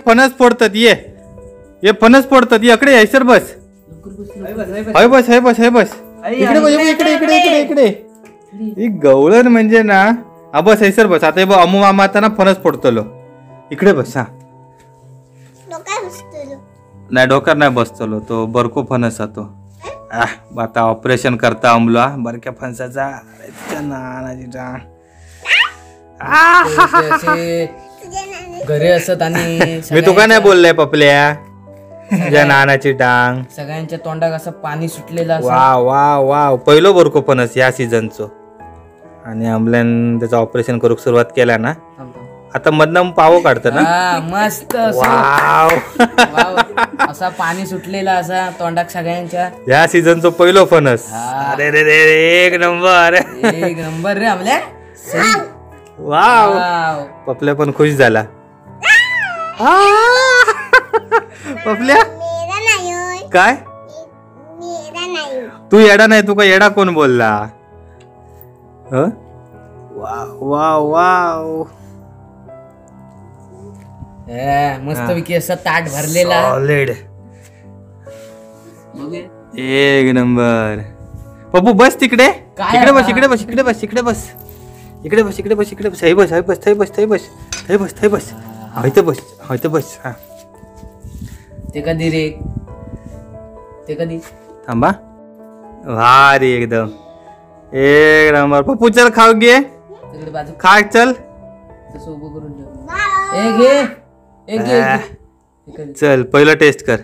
फणस फोडतात ये ये फणस फोडतात ये अकडे हयसर बस हय बस हय बस हय बस इकडे बस इकडे इकडे इकडे इकडे ही गवळण म्हणजे ना हा बस हयसर बस. आता हे अमू मामा आता ना फणस फोडतलो इकडे बस. हा नाही डोक्यार नाही बसतलो तो बरको फणस तो. आता ऑपरेशन करता अमला बरक्या फणसाचा. घरी असत आणि मी तुका नाही बोलले पपल्या तुझ्या नानाची टांग सगळ्यांच्या तोंडाक असं पाणी सुटलेलं. वा वा वा पहिलो बरको फणस या सीझनचो. आणि अमल्यान त्याचं ऑपरेशन करूक सुरुवात केला ना आता मधनं पावो काढतो ना मस्त वाव असा पाणी सुटलेला असा तोंडाक सगळ्यांच्या. या सीझनचो पहिलो फणस. अरे रे रे एक नंबर एक नंबर रे आमल्या. वाव पपल्या पण खुश झाला. पपल्या काय तू येडा नाही तुका येडा कोण बोलला? वाव वाव वाव मस्त विकी असा ताट भरलेला सॉलिड एक नंबर. पप्पू बस तिकडे इकडे बस इकडे बस इकडे बस इकडे बस इकडे बस इकडे बस इकडे बस हय बस हय बस थंय बस थंय बस थंय बस थंय बस हय बस हय बस. हा ते कधी रे ते कधी थांबा भारी एकदम एक नंबर. पप्पू चल खाऊ घे खा चल तसं उभं करून ठेव. एक घे एक घे चल पहिलं टेस्ट कर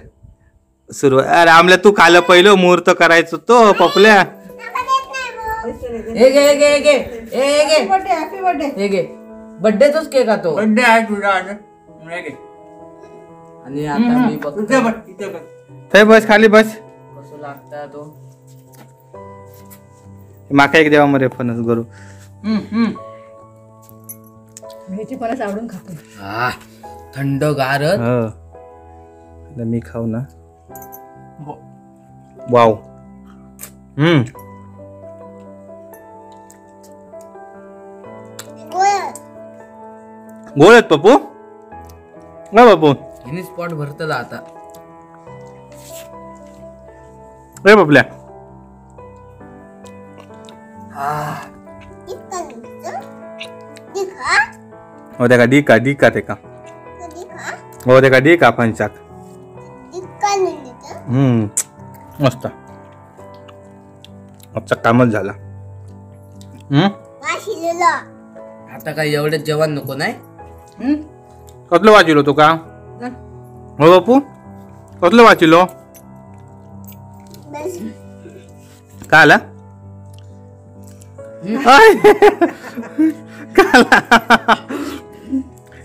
सुरुवात. अरे आमल्या तू खाल्लं पहिलं मुहूर्त करायचो तो पपल्या. एक एक एक एक हॅपी बर्थडे एक बर्थडे तोच केक तो बर्थडे आहे तुझा आज. आणि आता मी बघतो थंय बस खाली बस कसं लागता तो. माका एक देवा मरे फणस करू. ह्याची फणस आवडून खातो थंड गार. मी खाऊ ना. वाव गोड आहेत पप्पू ना पप्पू हिने स्पॉट भरतला आता. रे पपल्या हो देखा डिका डिका तेका हो देखा डिका फणसाक. मस्त आजचा कामच झाला. आता काय एवढं जेवण नको नाही. कसलं वाचिलो तुका? हो बापू कसलं वाचिलो? काय आला?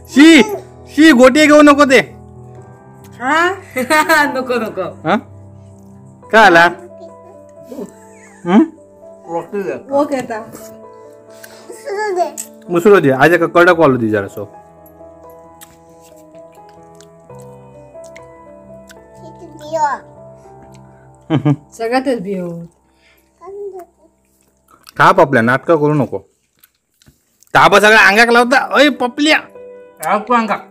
शी शी गोटी घेऊ नको ते. नको नको. काय आला? मुसरो दे आज कडक वालो दी जरासो. सगळ्यातच बियो खा पपल्या नाटक करू नको. ताप सगळ्या अंगाक लावता. अय पपल्या अंगाक